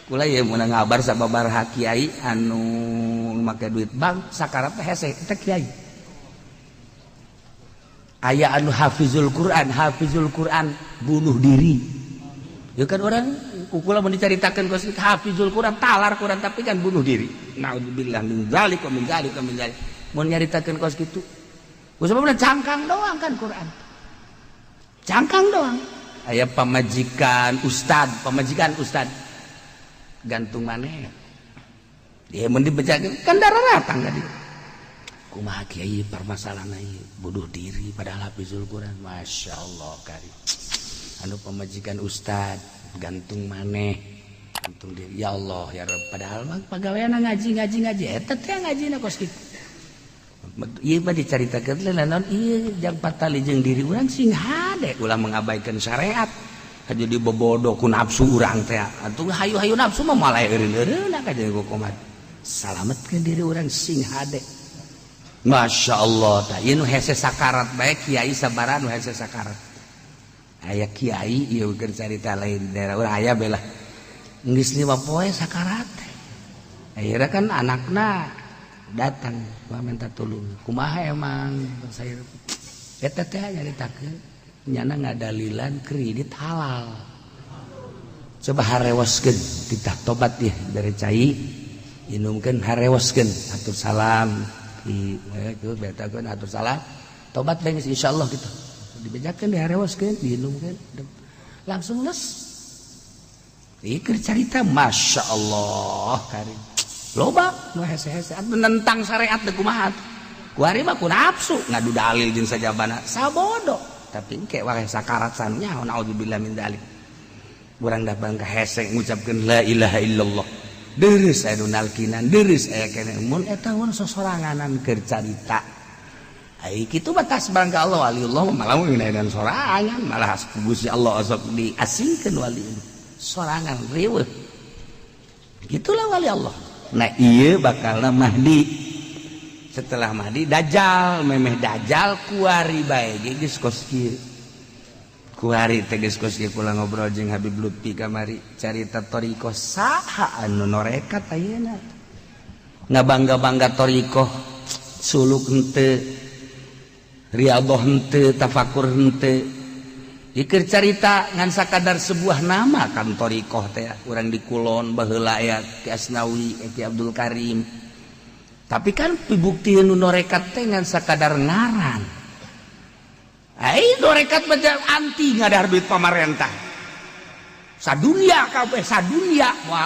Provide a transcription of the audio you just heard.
Kula ye mun ngabar sababaraha kiai anu make duit bank sakarat teh hese eta kiai. Aya anu hafizul Quran, hafizul Quran bunuh diri. Ya kan orang kukula mun dicaritakeun kos hafizul Quran, talar Quran, tapi kan bunuh diri. Naudzubillah min dzalik wa min dzalik wa min dzalik. Mun nyaritakeun kos kitu. Ku sababna cangkang doang kan Quran. Cangkang doang. Aya pamajikan ustad, pamajikan ustad gantung maneh dia mun dibejakeun kan darah datang ka dia. Kumaha kiai permasalahan ieu bunuh diri padahal hafizul Quran? Masya Allah kari anu pamajikan ustad gantung maneh, gantung diri. Ya Allah ya Rabb, padahal mah pagawean ngaji ngaji ngaji eta teh ngajina kos kitu. Ieu mah dicaritakeun naon ieu jang patali jeung diri urang, sing hade ulah mengabaikan syariat jadi bobodo ku nafsu urang teh. Atuh hayu-hayu nafsu mah malah eureun-eureun ka jadi kumaha. Salametkeun diri urang sing hade. Masya Allah, tah ieu nu hese sakarat bae kiai sabaraha nu hese sakarat. Aya kiai ieu keur carita lain daerah urang aya belah geus 5 poe sakarat. Akhirnya kan anakna datang minta tulung, kumaha emang saya eta teh nyaritakeun nyana ngadalilan kredit halal. Coba harewoskeun titah tobat ya dari cai inumkeun, harewoskeun, atur salam di itu betakeun, atur salam, tobat bae insyaallah gitu. Dibejakeun, diharewoskeun, diinumkeun, langsung les. Ieu carita Masya Allah karim loba nu hese-hese atuh nentang syariat teh kumaha. Kuari mah ku nafsu ngadu dalil jeung sajabana sabodo, tapi engke wae sakarat sanunya. Naudzubillah min dzalik. Urang datang ka hese ngucapkeun la ilaha illallah, deureuh aya nu nalkinan, deureuh aya keneh mun eta mun sosoranganan keur carita. Ai kitu batas barang ka Allah waliullah malah ngeunaan sorangan, malah Gusti Allah sok diasingkeun wali sorangan riweuh. Gitulah wali Allah. Nah, iya bakalna Mahdi, setelah Mahdi Dajjal, memeh Dajjal kuari bae geus kos kieu. Kuari teh geus kos kieu. Kula ngobrol jeung Habib Lutfi kamari carita thoriqoh, saha anu norekat ayeuna ngabangga-bangga thoriqoh, suluk henteu, riyadhah henteu, tafakur henteu. Ikir carita ngan sakadar sebuah nama kan thoriqoh teh. Urang di kulon baheula aya Ki Asnawi, Ki Abdul Karim, tapi kan bukti nu norekat teh ngan sakadar ngaran. Ai norekat mah anti ngadar duit pamarentah sadunia, kabeh sadunia moal.